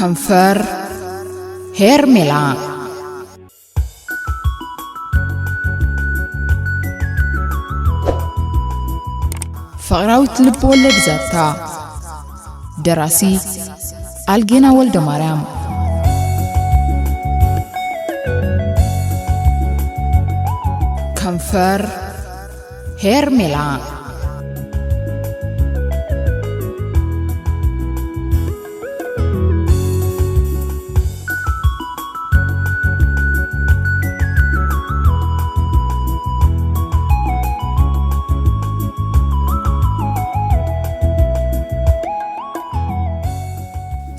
ከንፈር ሄርሜላ። ፍቕራዊት ልብ ወለድ ዛንታ። ደራሲ ኣልጌና ወልደ ማርያም። ከንፈር ሄርሜላ።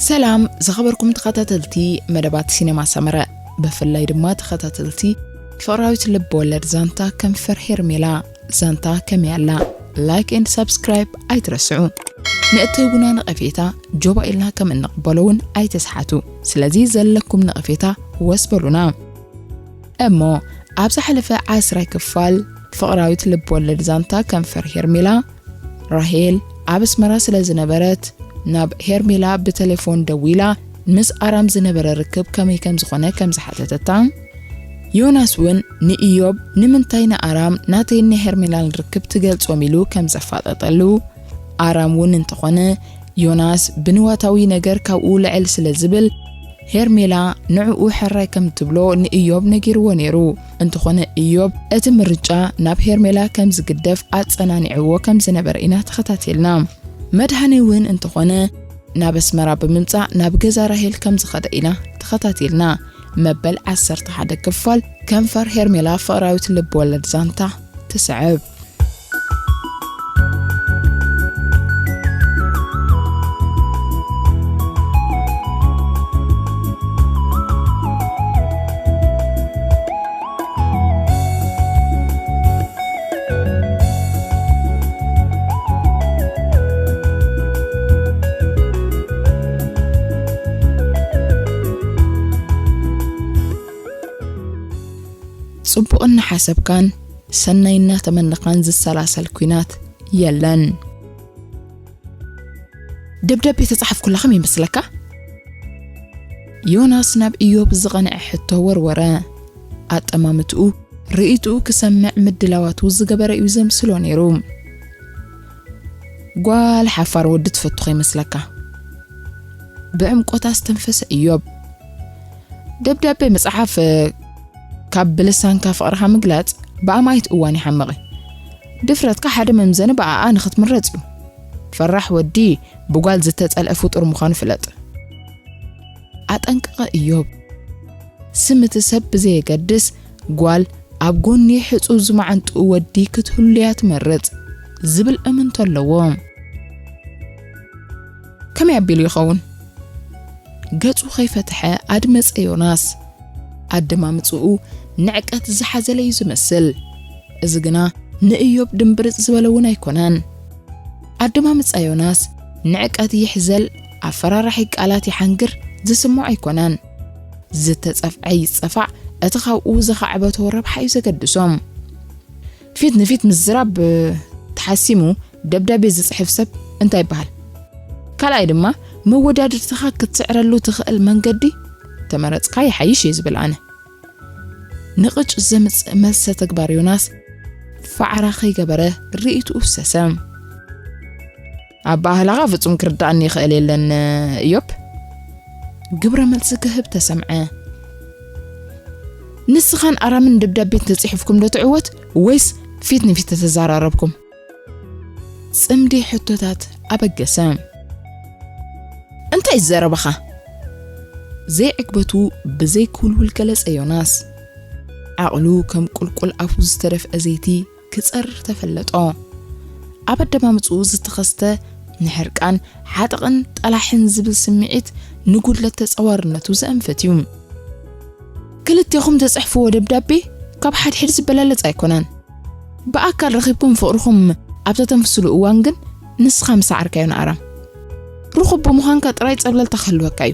ሰላም ዝኸበርኩም ተኸታተልቲ መደባት ሲነማ ሰመረ፣ ብፍላይ ድማ ተኸታተልቲ ፍቕራዊት ልብ ወለድ ዛንታ ከንፈር ሄርሜላ። ዛንታ ከመይ ኣላ? ላይክ ኤንድ ሳብስክራይብ ኣይትረስዑ። ንእትህቡና ነቐፌታ ጆባ ኢልና ከም እንቕበሎ እውን ኣይተስሓቱ። ስለዚ ዘለኩም ነቐፌታ ወስ በሉና። እሞ ኣብ ዝሓለፈ ዓስራይ ክፋል ፍቕራዊት ልብ ወለድ ዛንታ ከንፈር ሄርሜላ፣ ራሄል ኣብ ኣስመራ ስለ ዝነበረት ናብ ሄርሜላ ብቴሌፎን ደዊላ ምስ ኣራም ዝነበረ ርክብ ከመይ ከም ዝኾነ ከም ዝሓተተታ፣ ዮናስ እውን ንኢዮብ ንምንታይ ንኣራም ናተይን ናይ ሄርሜላን ርክብ ትገልጾም ኢሉ ከም ዘፋጠጠሉ፣ ኣራም እውን እንተኾነ ዮናስ ብንዋታዊ ነገር ካብኡ ልዕል ስለ ዝብል፣ ሄርሜላ ንዕኡ ሕራይ ከም ትብሎ ንኢዮብ ነጊርዎ ነይሩ። እንተኾነ ኢዮብ እቲ ምርጫ ናብ ሄርሜላ ከም ዝግደፍ ኣጸናኒዕዎ ከም ዝነበረ ኢና ተኸታቲልና። መድሃኔ እውን እንተኾነ ናብ ኣስመራ ብምምጻእ ናብ ገዛ ራሄል ከም ዝኸደ ኢና ተኸታቲልና። መበል ዓሰርተ ሓደ ክፋል ከንፈር ሄርሜላ ፍቕራዊት ልብ ወለድ ዛንታ ትስዕብ። ጽቡቕ እናሓሰብካን ሰናይ እናተመነኻን ዝሰላሰል ኲናት የለን። ደብዳቤ ተጻሕፍኩላ ከም ይመስለካ? ዮናስ ናብ ኢዮብ ዝቐንዐ ሕቶ ወርወረ። ኣጠማምትኡ፣ ርእይትኡ ክሰምዕ ምድላዋቱ ዝገበረ እዩ ዘምስሎ ነይሩ። ጓል ሓፋር ወዲ ትፈቱ ከይመስለካ። ብዕምቆት ኣስተንፈሰ ኢዮብ። ደብዳቤ ምጽሓፍ፣ ካብ ብልሳንካ ፍቕርኻ ምግላጽ ብኣማኢት እዋን ይሓምቕ። ድፍረትካ ሓደ መምዘኒ ብኣኣ ንኽትምረጽ እዩ። ፈራሕ ወዲ ብጓል ዝተጸልአ ፍጡር ምዃኑ ፍለጥ። ኣጠንቅቐ ኢዮብ። ስም እቲ ሰብ ብዘየገድስ፣ ጓል ኣብ ጎኒ ሕጹብ ዝመዓንጥኡ ወዲ ክትህሉያ ትመርጽ ዝብል እምንቶ ኣለዎ። ከመይ ኣቢሉ ይኸውን? ገጹ ከይፈትሐ ኣድመጸ ዮናስ። ኣደማምጽኡ ንዕቀት ዝሓዘለ እዩ ዝመስል። እዚ ግና ንእዮብ ድምብርጽ ዝበለ እውን ኣይኮነን። ኣደማምጻ ዮናስ ንዕቀት ይሕዘል፣ ኣፈራራሒ ቃላት ይሓንግር ዝስምዖ ኣይኮነን። ዝተጸፍዐ ይጸፋዕ፣ እቲ ካብኡ ዝኻዕበቶ ረብሓ እዩ ዘገድሶም። ፊት ንፊት ምዝራብ፣ እ፣ ተሓሲሙ ደብዳቤ ዝጽሕፍ ሰብ እንታይ ይበሃል? ካልኣይ ድማ መወዳድርትኻ ክትስዕረሉ ትኽእል መንገዲ ተመረጽካ ይሓይሽ እየ ዝብል ኣነ። ንቕጭ ዘምጽእ መልሰ ተግባር ዮናስ ፋዕራ ከይገበረ ርእይትኡ ፍሰሰ። ኣበሃህላኻ ፍጹም ክርድኣኒ ይኽእል የለን፣ እዮብ። ግብረ መልሲ ክህብ ተሰምዐ። ንስኻን ኣራምን ደብዳቤ እንተጽሒፍኩም ዶ ትዕወት ወይስ ፊት ንፊት ተተዛራረብኩም? ጽምዲ ሕቶታት ኣበገሰ። እንታይ ዘረባኻ? ዘይዕግበቱ ብዘይክውልውል ገለጸ ዮናስ። ዓቕሉ ከም ቁልቁል ኣፉ ዝተደፍአ ዘይቲ ክጸርር ተፈለጦ። ኣብ ኣደማምጽኡ ዝተኸስተ ንሕርቃን፣ ሓጠቕን ጠላሕን ዝብል ስምዒት ንጉድለት ተጻዋርነቱ ዘእንፍት እዩ። ክልቴኹም ተጽሕፍዎ ደብዳቤ ካብ ሓድሕድ ዝበላለጽ ኣይኮነን። ብኣካል ረኺብኩም ፍቕርኹም ኣብ ተተንፍስሉ እዋን ግን ንስኻ ምስ ሰዓርካዮ ንኣራም ርኹብ ብምዃንካ ጥራይ ጸብለልታ ክህልወካ እዩ።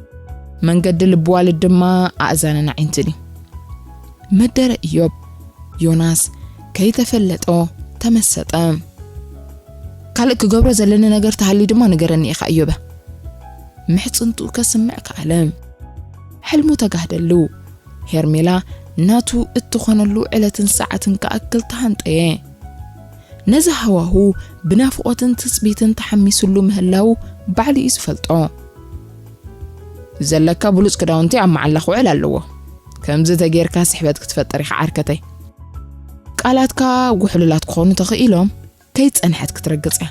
መንገዲ ልቢ ዋልድ ድማ ኣእዛንን ኣዒንትን እዩ። መደረ እዮብ። ዮናስ ከይተፈለጦ ተመሰጠ። ካልእ ክገብሮ ዘለኒ ነገር ተሃልዩ ድማ ንገረኒ ኢኻ እዮበ። ምሕጽንትኡ ከስምዕ ከኣለ። ሕልሙ ተጋህደሉ። ሄርሜላ ናቱ እትኾነሉ ዕለትን ሰዓትን ክኣክል ተሃንጠየ። ነዚ ሃዋሁ ብናፍቖትን ትጽቢትን ተሓሚሱሉ ምህላው ባዕሉ እዩ ዝፈልጦ። ዘለካ ብሉጽ ክዳውንቲ ኣብ መዓላ ክውዕል ኣለዎ። ከምዚ ተጌርካ ስሕበት ክትፈጥር ኢኻ ዓርከተይ። ቃላትካ ጉሕሉላት ክኾኑ ተኽኢሎም፣ ከይጸንሐት ክትረግጽ እያ።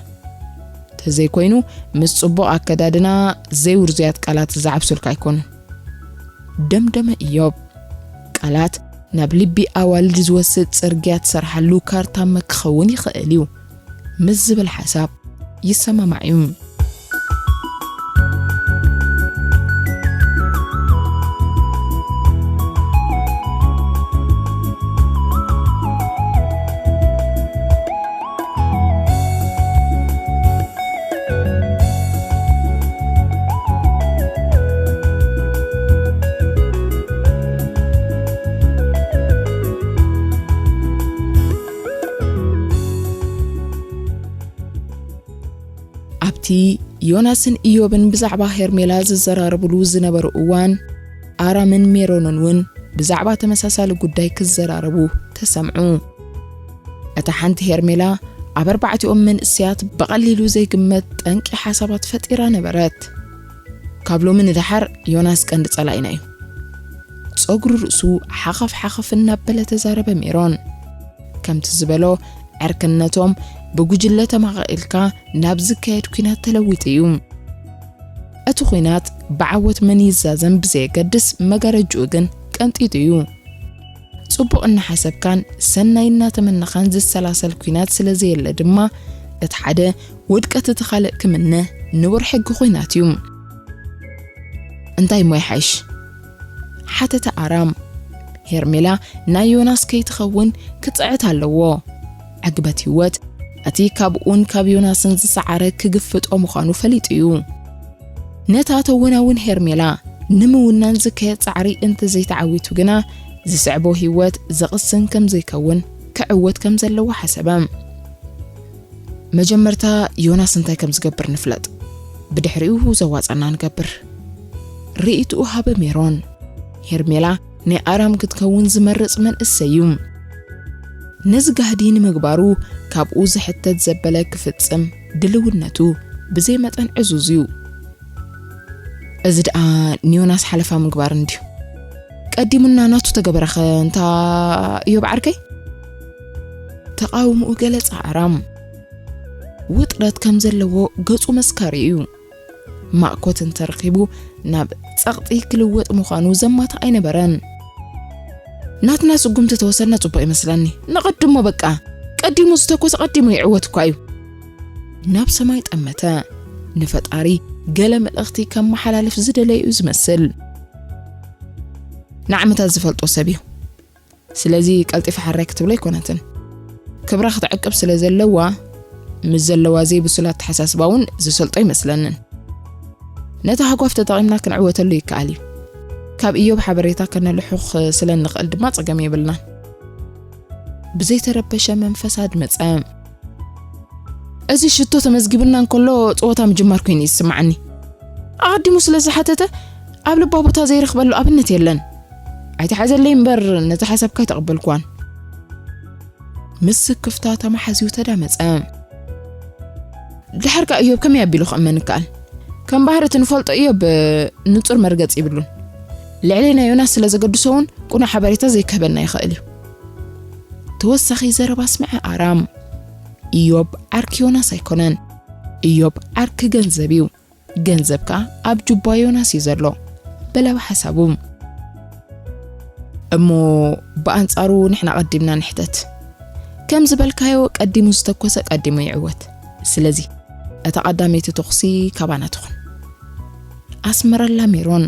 ተዘይኮይኑ ምስ ጽቡቕ ኣከዳድና ዘይውርዙያት ቃላት ዝዓብሱልካ ኣይኮኑን። ደምደመ ኢዮብ። ቃላት ናብ ልቢ ኣዋልድ ዝወስድ ጽርግያ ትሰርሓሉ ካርታመ ክኸውን ይኽእል እዩ ምስ ዝብል ሓሳብ ይሰማማዕ እዩ። ኣብቲ ዮናስን ኢዮብን ብዛዕባ ሄርሜላ ዝዘራረብሉ ዝነበሩ እዋን፣ ኣራምን ሜሮንን እውን ብዛዕባ ተመሳሳሊ ጉዳይ ክዘራረቡ ተሰምዑ። እታ ሓንቲ ሄርሜላ ኣብ ኣርባዕቲኦም መንእሰያት ብቐሊሉ ዘይግመት ጠንቂ ሓሳባት ፈጢራ ነበረት። ካብ ሎሚ ንደሓር ዮናስ ቀንዲ ጸላኢና እዩ። ጸጉሪ ርእሱ ሓኸፍ ሓኸፍ እናበለ ተዛረበ ሜሮን። ከምቲ ዝበሎ ዕርክነቶም ብጉጅለ ተማቓቒልካ ናብ ዝካየድ ኲናት ተለዊጡ እዩ። እቲ ኲናት ብዓወት መን ይዛዘም ብዘየገድስ መጋረጅኡ ግን ቀንጢጡ እዩ። ጽቡቕ እናሓሰብካን ሰናይ እናተመነኻን ዝሰላሰል ኲናት ስለ ዘየለ ድማ እቲ ሓደ ውድቀት እቲ ካልእ ክምነ ንቡር ሕጊ ኲናት እዩ። እንታይ እሞ ይሓይሽ? ሓተተ ኣራም። ሄርሜላ ናይ ዮናስ ከይትኸውን ክጽዕት ኣለዎ። ዕግበት ህይወት እቲ ካብኡን ካብ ዮናስን ዝሰዓረ ክግፍጦ ምዃኑ ፈሊጡ እዩ። ነታ ተወናውን ሄርሜላ ንምውናን ዝካየድ ጻዕሪ እንተዘይተዓዊቱ ግና ዝስዕቦ ህይወት ዘቕስን ከም ዘይከውን ክዕወት ከም ዘለዎ ሓሰበ። መጀመርታ ዮናስ እንታይ ከም ዝገብር ንፍለጥ፣ ብድሕሪኡ ዘዋጻና ንገብር። ርእይትኡ ሃበ ሜሮን። ሄርሜላ ናይ ኣራም ክትከውን ዝመርጽ መንእሰይ እዩ። ነዚ ጋህዲ ንምግባሩ ካብኡ ዝሕተት ዘበለ ክፍጽም ድልውነቱ ብዘይ መጠን ዕዙዝ እዩ። እዚ ደኣ ንዮናስ ሓለፋ ምግባር እንድዩ። ቀዲሙና ናቱ ተገበረኸ እንታ እዮብ ዓርከይ? ተቓውምኡ ገለጸ ኣራም። ውጥረት ከም ዘለዎ ገጹ መስካሪ እዩ። ማእኮት እንተረኺቡ ናብ ጸቕጢ ክልወጥ ምዃኑ ዘማትእ ኣይነበረን። ናትና ስጉምቲ ተወሰድና ጽቡቕ ይመስለኒ። ንቐድሞ በቃ። ቀዲሙ ዝተኮሰ ቀዲሙ ይዕወት እኳ እዩ። ናብ ሰማይ ጠመተ። ንፈጣሪ ገለ መልእኽቲ ከመሓላልፍ ዝደለዩ ዝመስል። ንዓመታት ዝፈልጦ ሰብ እዩ። ስለዚ ቀልጢፋ ሕራይ ክትብሎ ኣይኮነትን። ክብራ ክትዕቅብ ስለ ዘለዋ፣ ምስ ዘለዋ ዘይብሱል ኣተሓሳስባ እውን ዝሰልጦ ኣይመስለንን። ነቲ ሃጓፍ ተጠቒምና ክንዕወተሉ ይከኣል እዩ። ካብ እዮብ ሓበሬታ ከነልሑኽ ስለ እንኽእል ድማ ጸገም የብልናን። ብዘይተረበሸ መንፈስ ኣድመጸ። እዚ ሽቶ ተመዝጊቡና እንከሎ ጸወታ ምጅማር ኮይኑ ይስምዓኒ። ኣቐዲሙ ስለ ዝሓተተ ኣብ ልባ ቦታ ዘይረኽበሉ ኣብነት የለን። ኣይትሓዘለይ እምበር ነቲ ሓሳብካ ኣይተቐበልኩዋን። ምስ ስክፍታ ተማሓዝዩ ተዳመጸ። ድሓር ከኣ እዮብ ከመይ ኣቢሉ ክእመን ይከኣል? ከም ባህሪ እቲ ንፈልጦ እዮብ ንጹር መርገጺ ይብሉን። ልዕሌና ዮናስ ስለ ዘገድሶ እውን ቅኑዕ ሓበሬታ ዘይክህበና ይኽእል እዩ። ተወሳኺ ዘረባ ኣስምዐ ኣራም። እዮብ ዓርኪ ዮናስ ኣይኮነን። እዮብ ዓርኪ ገንዘብ እዩ። ገንዘብ ከኣ ኣብ ጁባ ዮናስ እዩ ዘሎ። በለ ብሓሳቡ። እሞ ብኣንጻሩ ንሕና ቀዲምና ንሕተት። ከም ዝበልካዮ ቀዲሙ ዝተኮሰ ቀዲሙ ይዕወት። ስለዚ እታ ቀዳመይቲ ተኹሲ ካባና ትኹን። ኣስመረላ ሜሮን።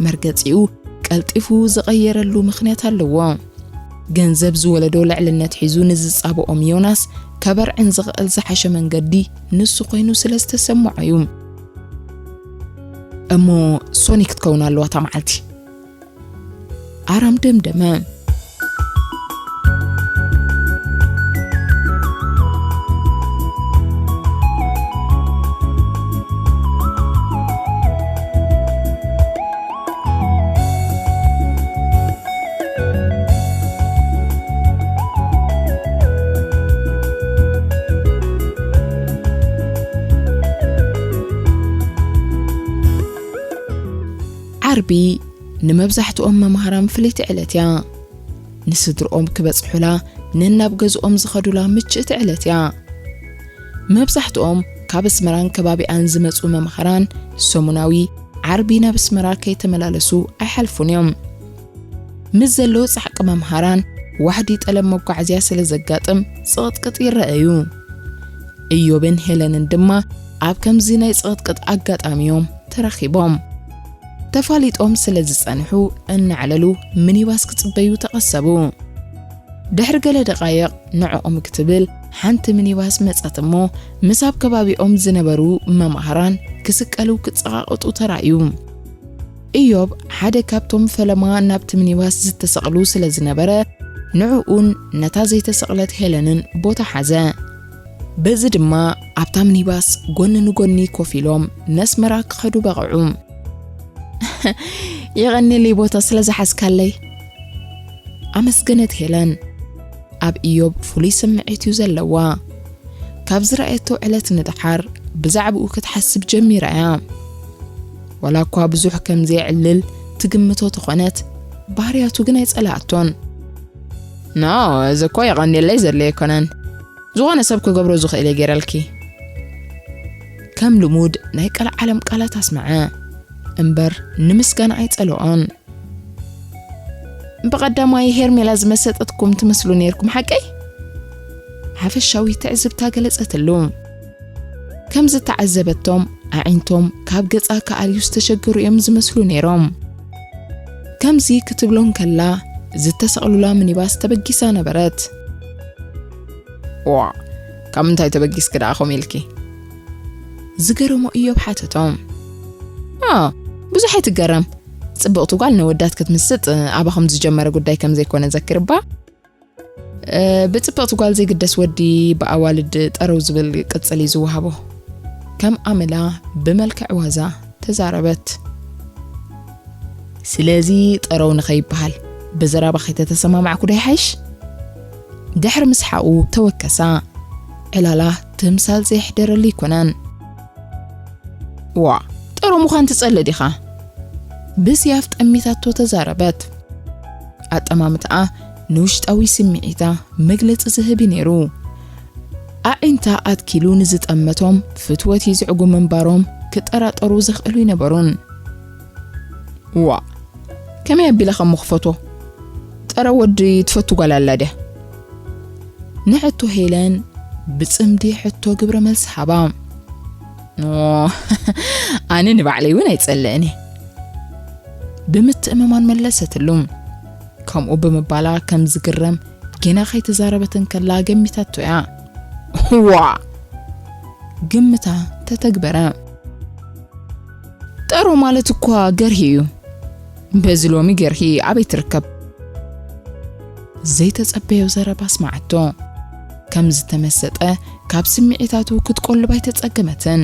መርገጺኡ ቀልጢፉ ዝቐየረሉ ምኽንያት ኣለዎ። ገንዘብ ዝወለዶ ልዕልነት ሒዙ ንዝጻብኦም ዮናስ ከበርዕን ዝኽእል ዝሓሸ መንገዲ ንሱ ኮይኑ ስለ ዝተሰምዖ እዩ። እሞ ሶኒ ክትከውን ኣለዋ እታ መዓልቲ። ኣራም ደምደመ። ዓርቢ ንመብዛሕትኦም መምሃራን ፍልይቲ ዕለት እያ። ንስድርኦም ክበጽሑላ ነናብ ገዝኦም ዝኸዱላ ምችእቲ ዕለት እያ። መብዛሕትኦም ካብ ኣስመራን ከባቢኣን ዝመጹ መምሃራን ሰሙናዊ ዓርቢ ናብ ኣስመራ ከይተመላለሱ ኣይሓልፉን እዮም። ምስ ዘሎ ጻዕቂ መምሃራን ዋሕዲ ጠለብ መጓዓዝያ ስለ ዘጋጥም ጽቕጥቅጥ ይረኣዩ። እዮብን ሄለንን ድማ ኣብ ከምዚ ናይ ጽቕጥቅጥ ኣጋጣሚ እዮም ተራኺቦም። ተፋሊጦም ስለ ዝጸንሑ እናዕለሉ ሚኒባስ ክጽበዩ ተቐሰቡ። ድሕሪ ገለ ደቓይቕ ንዕኦም ክትብል ሓንቲ ሚኒባስ መጸት እሞ ምስ ኣብ ከባቢኦም ዝነበሩ መማህራን ክስቀሉ ክጸቓቐጡ ተራእዩ። እዮብ ሓደ ካብቶም ፈለማ ናብቲ ሚኒባስ ዝተሰቕሉ ስለ ዝነበረ ንዕኡን ነታ ዘይተሰቕለት ሄለንን ቦታ ሓዘ። በዚ ድማ ኣብታ ሚኒባስ ጎኒ ንጎኒ ኮፍ ኢሎም ነስመራ ክኸዱ በቕዑ። የቐንየለይ ቦታ ስለ ዝሓዝካለይ፣ ኣመስገነት ሄለን። ኣብ እዮብ ፍሉይ ስምዒት እዩ ዘለዋ። ካብ ዝረኣየቶ ዕለት ንደሓር ብዛዕባኡ ክትሓስብ ጀሚራ እያ። ዋላ እኳ ብዙሕ ከም ዘየዕልል ትግምቶ ተኾነት፣ ባህርያቱ ግን ኣይጸላኣቶን። ኖ፣ እዚ እኮ የቐንየለይ ዘለ ኣይኮነን። ዝኾነ ሰብ ክገብሮ ዝኽእል እየ ገይረልኪ። ከም ልሙድ ናይ ቀልዓለም ቃላት ኣስመዐ እምበር ንምስጋና ኣይጸልኦን። ብቐዳማይ ሄርሜላ ዝመሰጠትኩም ትመስሉ ነይርኩም፣ ሓቀይ? ሓፈሻዊ ትዕዝብታ ገለጸትሉ። ከም ዝተዓዘበቶም ኣዒንቶም ካብ ገጻ ክኣልዩ ዝተሸገሩ እዮም ዝመስሉ ነይሮም። ከምዚ ክትብሎ እንከላ ዝተሰቕሉላ ሚኒባስ ተበጊሳ ነበረት። ዋ፣ ካብ ምንታይ ተበጊስኪ ደኣ ከምኡ ኢልኪ? ዝገረሞ እዮብ ሓተቶም። ኣ፣ ብዙሕ ኣይትገረም። ጽብቕቲ ጓል ነወዳት ክትምስጥ ኣባኹም ዝጀመረ ጉዳይ ከም ዘይኮነ ዘክርባ። እ፣ ብጽብቕቲ ጓል ዘይግደስ ወዲ ብኣዋልድ ጠረው ዝብል ቅጽል እዩ ዝወሃቦ። ከም ኣመላ ብመልክዕ ዋዛ ተዛረበት። ስለዚ ጠረው ንኸይበሃል ብዘረባ ከይተተሰማማዕኩ ዶ ይሓይሽ? ድሕሪ ምስሓቑ ተወከሳ። ዕላላ ትምሳል ዘየሕደረሉ ኣይኮነን። ዋ፣ ጠረው ምዃን ትጸልእ ዲኻ? ብስያፍ ጠሚታቶ ተዛረበት። ኣጠማምትኣ ንውሽጣዊ ስምዒታ መግለጺ ዝህብ እዩ ነይሩ። ኣዒንታ ኣትኪሉ ንዝጠመቶም ፍትወት ይዝዕጉ ምንባሮም ክጠራጠሩ ዘኽእሉ ኣይነበሩን። ዋ፣ ከመይ ኣቢለ ከም ክፈትዎ? ጠረው ወዲ ትፈቱ ጓል ኣላ ድያ? ንሕቶ ሄለን ብጽምዲ ሕቶ ግብረ መልሲ ሃባ። ኖ፣ ኣነ ንባዕለይ እውን ኣይጸልእን እየ። ብምትእምማን መለሰትሉ። ከምኡ ብምባላ ከም ዝግረም ጌና ከይተዛረበት እንከላ ገሚታቶ እያ። ዋ! ግምታ ተተግበረ። ጠሮ ማለት እኳ ገርሂ እዩ። በዚ ሎሚ ገርሂ ኣበይ ትርከብ? ዘይተጸበዮ ዘረባ ኣስማዓቶ። ከም ዝተመሰጠ ካብ ስምዒታቱ ክትቆልብ ኣይተጸገመትን።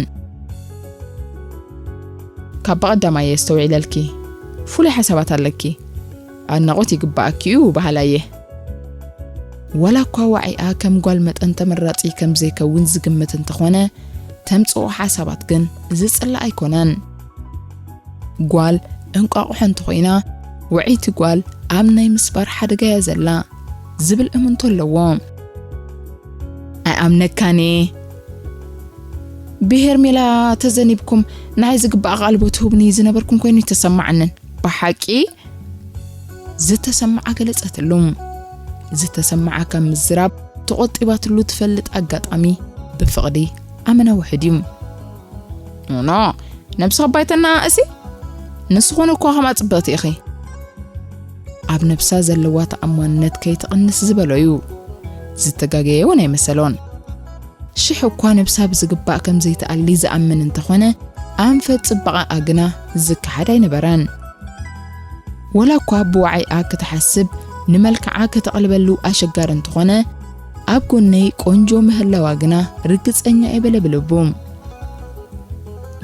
ካብ ብቐዳማይ እየ ኣስተውዒለልኪ። ፍሉይ ሓሳባት ኣለኪ። ኣድናቖት ይግባኣኪ እዩ በሃላይ እየ። ወላ እኳ ዋዒኣ ከም ጓል መጠን ተመራጺ ከም ዘይከውን ዝግምት እንተኾነ፣ ተምጽኦ ሓሳባት ግን ዝጽላእ ኣይኮነን። ጓል እንቋቑሖ እንተኾይና፣ ውዕይቲ ጓል ኣብ ናይ ምስባር ሓደጋ እያ ዘላ ዝብል እምንቶ ኣለዎ። ኣይኣምነካን እየ። ብሄርሜላ ተዘኒብኩም ንዓይ ዝግባእ ኣቓልቦ ትህቡኒ ዝነበርኩም ኮይኑ ኣይተሰማዓንን። ብሓቂ ዝተሰምዓ ገለጸትሉ። ዝተሰምዓ ካብ ምዝራብ ተቖጢባትሉ ትፈልጥ ኣጋጣሚ ብፍቕዲ ኣመና ውሑድ እዩ። ኖ፣ ኖ፣ ነብስኺ ባይተና እሲ፣ ንስኺ እውን እኳ ከምኣ ጽብቕቲ ኢኺ። ኣብ ነብሳ ዘለዋ ተኣማንነት ከይትቕንስ ዝበሎ እዩ። ዝተጋገየ እውን ኣይመሰሎን። ሽሕ እኳ ነብሳ ብዝግባእ ከም ዘይትኣሊ ዝኣምን እንተኾነ፣ ኣንፈት ጽባቐኣ ግና ዝከሓድ ኣይነበረን። ወላ እኳ ብዋዒኣ ክትሓስብ ንመልክዓ ከተቕልበሉ ኣሸጋሪ እንተኾነ፣ ኣብ ጎነይ ቆንጆ ምህላዋ ግና ርግጸኛ እየ በለ ብልቡ።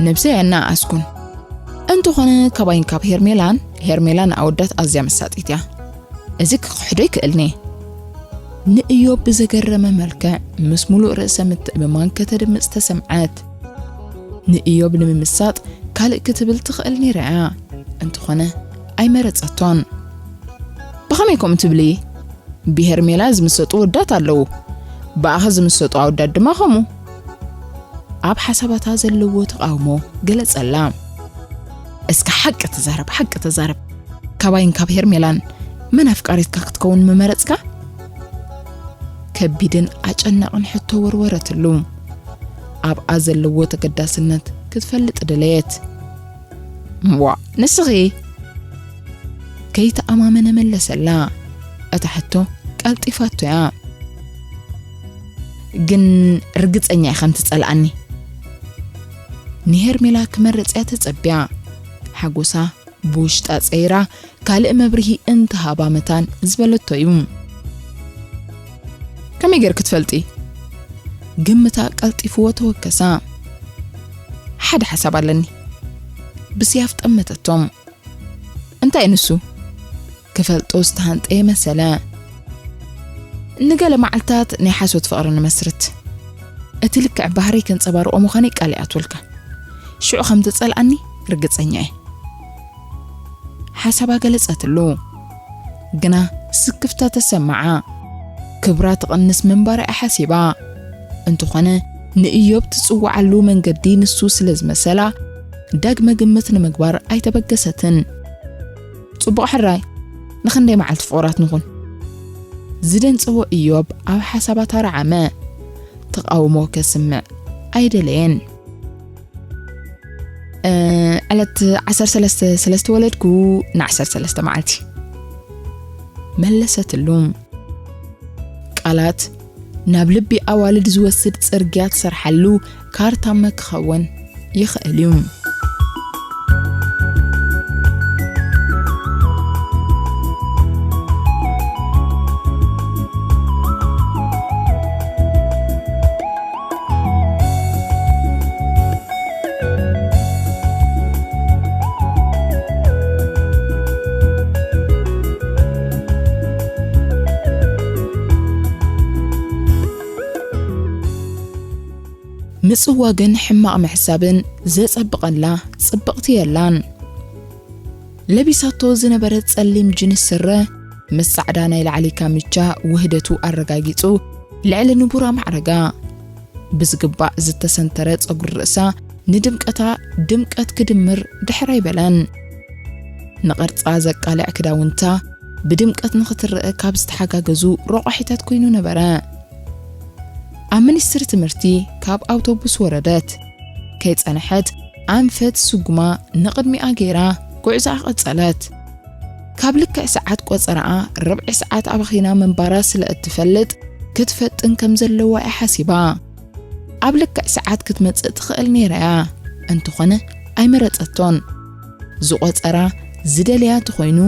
ነብሰይ ኣናኣስኩን። እንተኾነ ካባይን ካብ ሄርሜላን፣ ሄርሜላ ንኣወዳት ኣዝያ መሳጢት እያ። እዚ ክኽሕዶ ኣይክእልን'የ። ንእዮብ ብዘገረመ መልክዕ ምስ ሙሉእ ርእሰ ምትእምማን ከተድምጽ ተሰምዐት። ንእዮብ ንምምሳጥ ካልእ ክትብል ትኽእል ነይራ እያ። እንተኾነ ኣይመረጸቶን። ብኸመይ ከምኡ ትብሊ? ብሄርሜላ ዝምሰጡ ወዳት ኣለዉ፣ ብኣኸ ዝምሰጡ ኣወዳት ድማ ከምኡ። ኣብ ሓሳባታ ዘለዎ ተቓውሞ ገለጸላ። እስከ ሓቂ ተዛረብ፣ ሓቂ ተዛረብ። ካባይን ካብ ሄርሜላን መን ኣፍቃሪትካ ክትከውን ምመረጽካ? ከቢድን ኣጨናቕን ሕቶ ወርወረትሉ። ኣብኣ ዘለዎ ተገዳስነት ክትፈልጥ ደለየት። ዋ፣ ንስኺ? ከይተኣማመነ መለሰላ። እታ ሕቶ ቀልጢፋቶ እያ። ግን ርግጸኛ እየ ከም ትጸልኣኒ። ንሄርሜላ ክመርጽ እያ ተጸብያ። ሓጎሳ ብውሽጣ ጸይራ ካልእ መብርሂ እንተሃባ መታን ዝበለቶ እዩ። ከመይ ገይርኪ ትፈልጢ? ግምታ ቀልጢፍዎ ተወከሳ። ሓደ ሓሳብ ኣለኒ። ብስያፍ ጠመተቶም። እንታይ ንሱ? ክፈልጦ ዝተሃንጠየ መሰለ። ንገለ መዓልታት ናይ ሓሶት ፍቕሪ ንመስርት። እቲ ልክዕ ባህሪ ከንጸባርቆ ምዃነይ ቃል ይኣትወልካ። ሽዑ ከም ትጸልኣኒ ርግጸኛ እየ። ሓሳባ ገለጸትሉ። ግና ስክፍታ ተሰማዓ። ክብራ ትቕንስ ምንባራ እያ ሓሲባ። እንተኾነ ንእዮብ ትጽውዓሉ መንገዲ ንሱ ስለ ዝመሰላ ዳግመ ግምት ንምግባር ኣይተበገሰትን። ጽቡቕ ሕራይ፣ ንኽንደይ መዓልቲ ፍቑራት ንኹን? ዝደንጸዎ እዮብ ኣብ ሓሳባታ ረዓመ። ተቓውሞ ከስምዕ ኣይደለየን። "እ፣ ዕለት ዓሰርተ ሰለስተ ስለ ዝተወለድኩ ን ዓሰርተ ሰለስተ መዓልቲ" መለሰትሉ። ቃላት ናብ ልቢ ኣዋልድ ዝወስድ ጽርግያ ትሰርሓሉ ካርታመ ክኸውን ይኽእል እዩ። ምጽዋግን ሕማቕ ምሕሳብን ዘጸብቐላ ጽብቕቲ የላን። ለቢሳቶ ዝነበረ ጸሊም ጅንስ ስረ ምስ ጻዕዳ ናይ ላዕሊ ካምቻ ውህደቱ ኣረጋጊጹ ልዕሊ ንቡራ ማዕረጋ። ብዝግባእ ዝተሰንተረ ጸጉሪ ርእሳ ንድምቀታ ድምቀት ክድምር ድሕር ኣይበለን። ንቕርጻ ዘቃልዕ ክዳውንታ ብድምቀት ንኽትረአ ካብ ዝተሓጋገዙ ረቋሒታት ኮይኑ ነበረ። ኣብ ሚኒስትሪ ትምህርቲ ካብ ኣውቶቡስ ወረደት። ከይጸንሐት ኣንፈት ስጉማ ንቕድሚኣ ገይራ ጉዕዞኣ ቀጸለት። ካብ ልክዕ ሰዓት ቆጸራኣ ርብዒ ሰዓት ኣባኺና ምንባራ ስለ እትፈልጥ ክትፈጥን ከም ዘለዋ እያ ሓሲባ። ኣብ ልክዕ ሰዓት ክትመጽእ ትኽእል ነይራ እያ። እንተኾነ ኣይመረጸቶን። ዝቆጸራ ዝደልያ እንተኾይኑ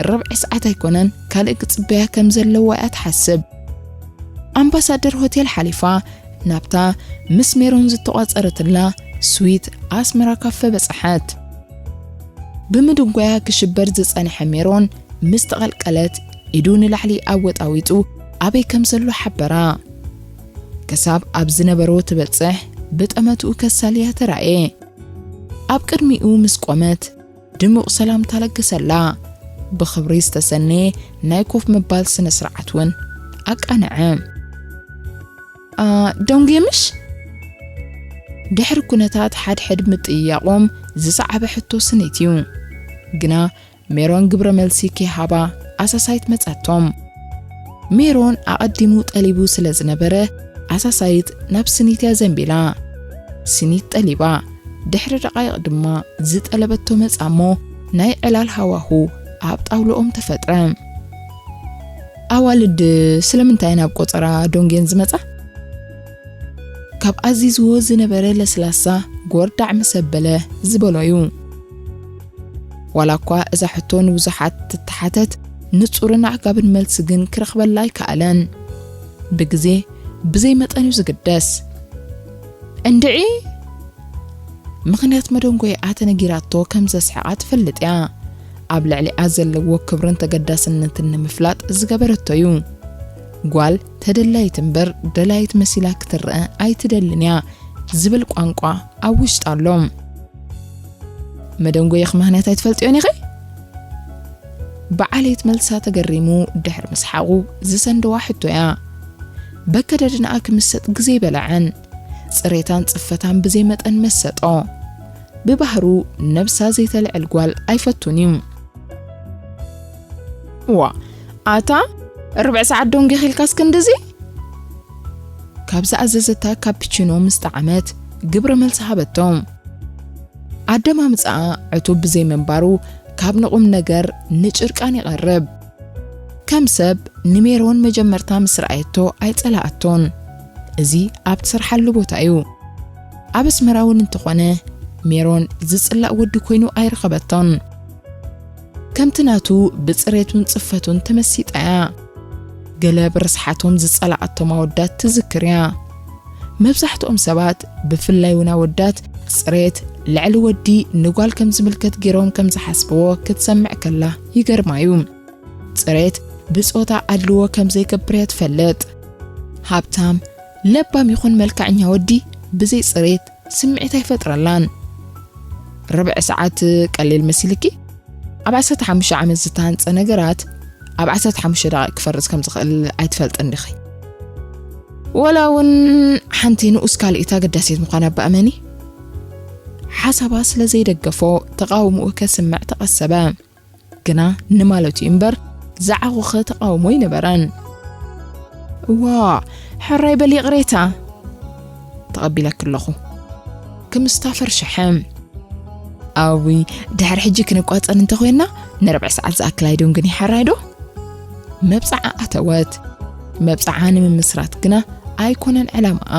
ርብዒ ሰዓት ኣይኮነን ካልእ ክጽበያ ከም ዘለዋ እያ ትሓስብ። ኣምባሳደር ሆቴል ሓሊፋ ናብታ ምስ ሜሮን ዝተቋጸረትላ ስዊት ኣስመራ ካፈ በጽሐት። ብምድንጓያ ክሽበር ዝጸንሐ ሜሮን ምስ ተቐልቀለት ኢዱ ንላዕሊ ኣወጣዊጡ ኣበይ ከም ዘሎ ሓበራ። ክሳብ ኣብ ዝነበሮ ትበጽሕ ብጠመትኡ ከሳልያ ተራእየ። ኣብ ቅድሚኡ ምስ ቆመት ድሙቕ ሰላምታ ለገሰላ። ብኽብሪ ዝተሰነየ ናይ ኮፍ ምባል ስነ ስርዓት እውን ኣቃንዐ። "አ፣ ዶንጌ ምሽ?" ድሕሪ ኩነታት ሓድሕድ ምጥይያቖም ዝሰዓበ ሕቶ ስኒት እዩ። ግና ሜሮን ግብረ መልሲ ከይሃባ ኣሳሳይት መጻቶም። ሜሮን ኣቐዲሙ ጠሊቡ ስለ ዝነበረ ኣሳሳይት ናብ ስኒት እያ ዘንቢላ። ስኒት ጠሊባ። ድሕሪ ደቓይቕ ድማ ዝጠለበቶ መጻ እሞ ናይ ዕላል ሃዋሁ ኣብ ጣውላኦም ተፈጥረ። "ኣዋልድ ስለምንታይ ናብ ቆጸራ ዶንጌን ዝመጻ?" ካብ ኣዚዝዎ ዝነበረ ለስላሳ ጎርዳዕ ምስ ኣበለ ዝበሎ እዩ። ዋላ እኳ እዛ ሕቶ ንብዙሓት ትተሓተት፣ ንጹርን ኣዕጋብን መልሲ ግን ክረኽበላ ኣይከኣለን። ብግዜ ብዘይ መጠን እዩ ዝግደስ። "እንድዒ?" ምኽንያት መደንጎይኣ ተነጊራቶ ከም ዘስሕቓ ትፈልጥ እያ። ኣብ ልዕሊኣ ዘለዎ ክብርን ተገዳስነትን ንምፍላጥ ዝገበረቶ እዩ። ጓል ተደላይት እምበር ደላይት መሲላ ክትረአ ኣይትደልን እያ ዝብል ቋንቋ ኣብ ውሽጣ ኣሎ። መደንጎየኽ ምኽንያት ኣይትፈልጥዮን ኢኺ? ብዓሌት መልሳ ተገሪሙ ድሕሪ ምስሓቑ ዝሰንደዋ ሕቶ እያ። በከደድንኣ ክምሰጥ ግዜ ኣይበልዐን። ጽሬታን ጽፈታን ብዘይ መጠን መሰጦ። ብባህሩ ነብሳ ዘይተልዕል ጓል ኣይፈቱን እዩ። ዋ፣ ኣታ ርብዕ ሰዓት ዶንጌ ኺልካስ ክንድዚ? ካብ ዝኣዘዘታ ካፕቺኖ ምስ ጠዓመት ግብረ መልሲ ሃበቶ። ኣደማምጻኣ ዕቱብ ብዘይ ምንባሩ ካብ ንቑም ነገር ንጭርቃን ይቐርብ። ከም ሰብ ንሜሮን መጀመርታ ምስ ረኣየቶ ኣይጸላኣቶን። እዚ ኣብ ትሰርሓሉ ቦታ እዩ። ኣብ ኣስመራ እውን እንተኾነ ሜሮን ዝጽላእ ወዲ ኮይኑ ኣይረኸበቶን። ከምቲ ናቱ ብጽሬቱን ጽፈቱን ተመሲጣ እያ። ገለ ብርስሓቶም ዝጸላኣቶም ኣወዳት ትዝክር እያ። መብዛሕትኦም ሰባት ብፍላይ እውን ኣወዳት ጽሬት ልዕሊ ወዲ ንጓል ከም ዝምልከት ገይሮም ከም ዝሓስብዎ ክትሰምዕ ከላ ይገርማ እዩ። ጽሬት ብጾታ ኣድልዎ ከም ዘይገብር እያ ትፈልጥ። ሃብታም፣ ለባም ይኹን መልክዐኛ ወዲ ብዘይ ጽሬት ስምዒት ኣይፈጥረላን። ርብዒ ሰዓት ቀሊል መሲልኪ? ኣብ ዓሰርተ ሓሙሽተ ዓመት ዝተሃንጸ ነገራት ኣብ ዓሰርተ ሓሙሽተ ደቂቕ ክፈርስ ከም ዝኽእል ኣይትፈልጥን ዲኺ? ወላ እውን ሓንቲ ንኡስ ካልኢት ኣገዳሲት ምዃና ብኣመኒ። ሓሳባ ስለ ዘይደገፎ ተቓውሞኡ ከስምዕ ተቐሰበ። ግና ንማለቱ እምበር ዝዓኾኸ ተቓውሞ ኣይነበረን። እዋ፣ ሕራይ በል ይቕሬታ። ተቐቢለኪ ኣለኹ። ክምስታ ፈርሸሐ። ኣዊ፣ ድሕሪ ሕጂ ክንቋጸር እንተኾይንና ንርብዒ ሰዓት ዝኣክል ኣይደንግን እዩ፣ ሕራይ ዶ? መብጽዓ ኣተወት። መብጽዓ ንምምስራት ግና ኣይኮነን ዕላማኣ።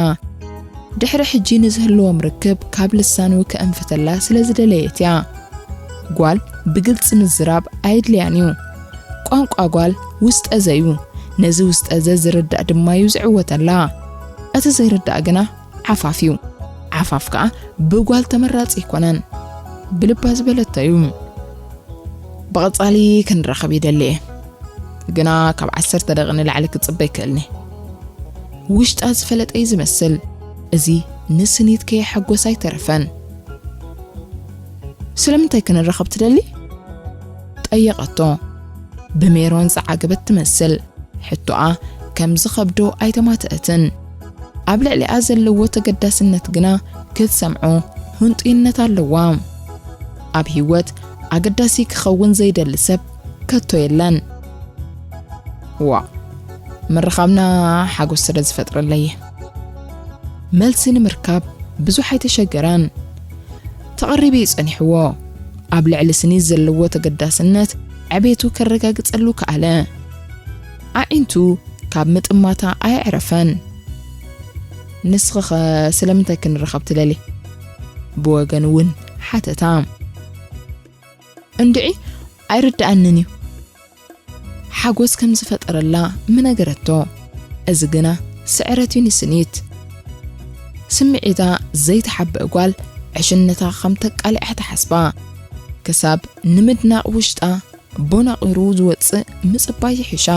ድሕሪ ሕጂ ንዝህልዎም ርክብ ካብ ልሳኑ ከእንፍተላ ስለ ዝደለየት እያ። ጓል ብግልጺ ምዝራብ ኣየድልያን እዩ። ቋንቋ ጓል ውስጠ ዘ እዩ። ነዚ ውስጠ ዘ ዝርዳእ ድማ እዩ ዝዕወተላ። እቲ ዘይርዳእ ግና ዓፋፍ እዩ። ዓፋፍ ከኣ ብጓል ተመራጺ ኣይኮነን። ብልባ ዝበለቶ እዩ። ብቐጻሊ ክንራኸብ ይደሊ እየ። ግና ካብ ዓሰርተ ደቂቕ ንላዕሊ ክጽበ ኣይክእልን እየ። ውሽጣ ዝፈለጠ እዩ ዝመስል። እዚ ንስኒት ከየሐጎስ ኣይተረፈን። ስለምንታይ ክንራኸብ ትደሊ? ጠየቐቶ። ብሜሮን ዝዓገበት ትመስል። ሕቶኣ ከም ዝኸብዶ ኣይተማትአትን። ኣብ ልዕሊኣ ዘለዎ ተገዳስነት ግና ክትሰምዖ ህንጡይነት ኣለዋ። ኣብ ህይወት ኣገዳሲ ክኸውን ዘይደሊ ሰብ ከቶ የለን። ዋ፣ ምርኻብና ሓጎስ ስለ ዝፈጥረለይ። መልሲ ንምርካብ ብዙሕ ኣይተሸገረን። ተቐሪቡ እዩ ጸኒሕዎ። ኣብ ልዕሊ ስኒት ዘለዎ ተገዳስነት ዕቤቱ ከረጋግጸሉ ከኣለ። ኣዒንቱ ካብ ምጥማታ ኣየዕረፈን። ንስኺኸ ስለምንታይ ክንራኸብ ትደሊ? ብወገኑ እውን ሓተታ። እንድዒ ኣይርድኣንን እዩ። ሓጎስ ከም ዝፈጠረላ ምነገረቶ። እዚ ግና ስዕረት እዩ ንስኒት። ስምዒታ ዘይተሓብአ ጓል ዕሽነታ ከም ተቃልዐ ተሓስባ። ክሳብ ንምድናቕ ውሽጣ ቦናቒሩ ዝወጽእ ምጽባይ ይሕሻ።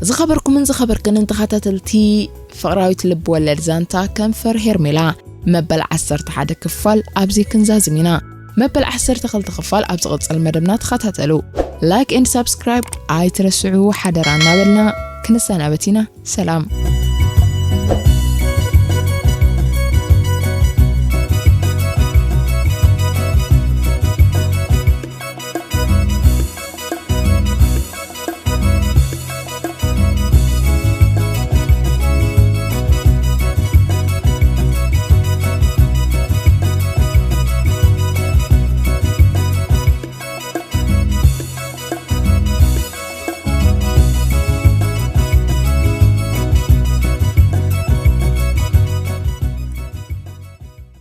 ዝኸበርኩምን ዝኸበርክንን ተኸታተልቲ ፍቕራዊት ልብ ወለድ ዛንታ ከንፈር ሄርሜላ መበል ዓሰርተ ሓደ ክፋል ኣብዚ ክንዛዝም ኢና። መበል ዓሰርተ ክልተ ክፋል ኣብ ዝቕጽል መደብና ተኸታተሉ። ላይክ ኤንድ ሳብስክራይብ ኣይትረስዑ ሓደራ እናበልና ክንሰናበት ኢና። ሰላም።